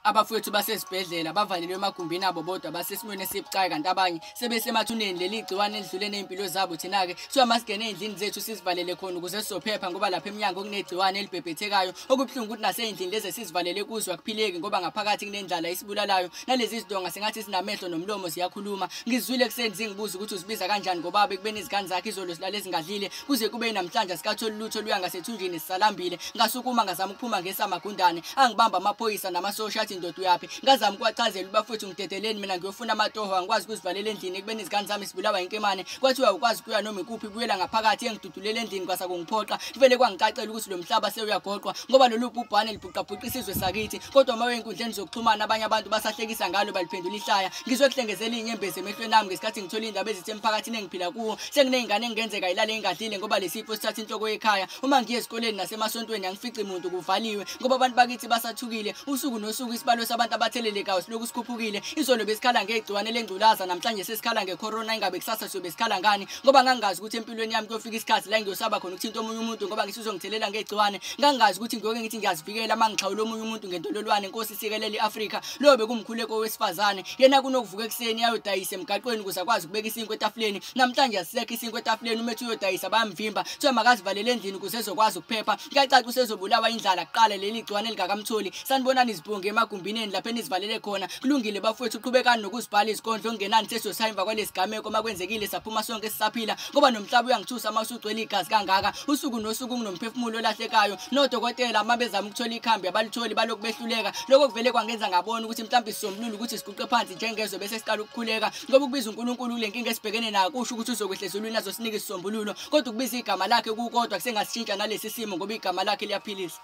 Abafowethu basezibhedlela bavalelwe emagumbini abo bodwa basesimweni esibucayi, kanti abanye sebesemathuneni. Leli gciwane elidlule ney'mpilo zabo. Thina-ke kuthiwa masigene ey'ndlini zethu sizivalele khona ukuze sizophepha, ngoba lapha emnyango kunegciwane elibhebhethekayo. Okubuhlungu ukuthi nasey'ndlini lezi esizivalele kuzo akuphileki, ngoba ngaphakathi kunendlala esibulalayo. Nalezi zidonga sengathi zinamehlo nomlomo ziyakhuluma. Ngizwile ekuseni zingibuza ukuthi uzibiza kanjani ngobaba ekubeni izingane zakhe izolo silale zingadlile, kuze kube namhlanje asikatholi lutho luya ngasethunjini sisalambile. Ngasukuma ngazama ukuphuma ngesamagundane, angibamba amaphoyisa namasosha athi ndoda uyaphi. Ngazama ukuwachazela ubafowethu ngidedeleni mina ngiyofuna amatoho, angikwazi ukuzivalela endlini ekubeni izingane zami zibulawa inkemane. Kwathiwa ukwazi kuya noma ikuphi, buyela ngaphakathi. Engidudulela endlini kwasa kungiphoqa, kuvele kwangicacela ukuthi lo mhlaba sewuyagoqwa, ngoba lolu bhubhane libhuqabhuqa isizwe sakithi. Kodwa uma ey'nkundleni zokuxhumana abanye abantu basahlekisa ngalo, baliphendula ihlaya. Ngizwe kuhlengezela iy'nyembezi emehlweni ami ngesikhathi ngithola iy'ndaba ezithi emphakathini engiphila kuwo sekuney'ngane engenzeka ilale ingadlile, ngoba lesifo sithatha inhloko yekhaya. Uma ngiye ezikoleni nasemasontweni angifici muntu, kuvaliwe ngoba abantu bakithi basathukile. Usuku nosuku isibalo sabantu abathelelekayo silokhu sikhuphukile. Izolo besikhala ngegciwane lengculaza, namhlanje sesikhala ngecorona. Ingabe kusasa siyobe sikhala ngani? Ngoba ngangingazi ukuthi empilweni yami kuyofika isikhathi la ngiyosaba khona ukuthinta omunye umuntu, ngoba ngisuzongithelela ngegciwane. Ngangingazi ukuthi ngiyoke ngithi ngiyazivikela uma ngixhawula omunye umuntu ngentololwane. Nkosi sikelele i-Afrika. Loyo bekumkhuleko wesifazane, yena kunokuvuka ekuseni ayodayisa emgaqweni ukuze akwazi ukubeka isinkwa etafuleni. Namhlanje asisekho isinkwa etafuleni, uma ethi uyodayisa bayamvimba, kuthiwa makazivalele endlini ukuze ezokwazi ukuphepha. Kuyacaca usezobulawa indlala kuqala, leli gciwane lingakamtholi. Sanibonani izibhongi emagumbini lapho enizivalele khona. Kulungile bafowethu, qhubekani nokuzibhala izinkondlo, okungenani sesiyosaya emva kwalesi gameko uma kwenzekile saphuma sonke sisaphila, ngoba nomhlaba uyangithusa uma usugcwele igazi kangaka. Usuku nosuku kunomphefumulo olahlekayo, nodokotela uma bezama ukuthola ikhambi abalitholi, balokhu behluleka. Lokho kuvele kwangenza ngabona ukuthi mhlawumbe sisombulula ukuthi siguqe phansi njengezwe bese siqala ukukhuleka, ngoba ukubiza uNkulunkulu kule nkinga esibhekene nayo kusho ukuthi uzokwehla ezulwini azosinika isisombululo. Kodwa ukubiza igama lakhe kukodwa kusengasishintsha nalesi simo, ngoba igama lakhe liyaphilisa.